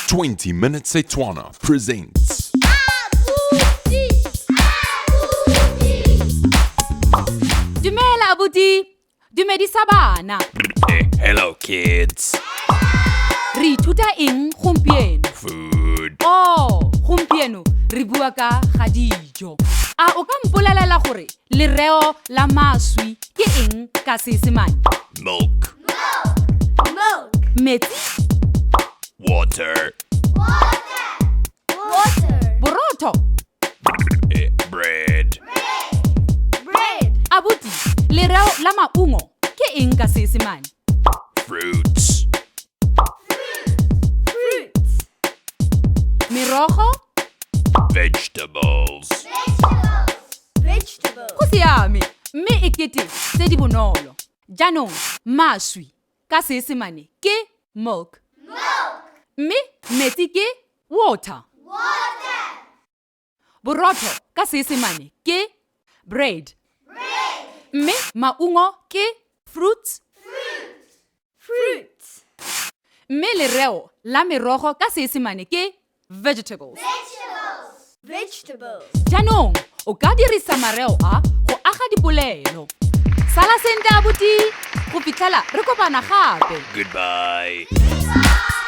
20 Minute Setswana presents. Dumela abuti. Dumedisa bana. Hello, kids. Re ithuta eng gompieno? Food. Oh, gompieno re bua ka ga dijo. A o ka mpolelela gore lereo la maswi ke eng ka Seesemane? Milk. Milk. Metsi, Water. Water. Borotho, Bread. Bread. Abuti, lereo la maungo ke eng ka Seesemane? Fruits. Fruits. Merogo, Vegetables. Vegetables. Go siame, mme e kete tse di bonolo. Jaanong, maswi ka Seesemane ke milk. Mme metsi ke water. Borotho ka Seesemane ke bread. Mme maungo ke fruits. Fruits. Mme lereo la merogo ka Seesemane ke vegetables. Vegetables. Jaanong o ka dirisa mareo a go aga dipolelo. Sala sentle abuti, go fitlhela re kopana gape. Goodbye.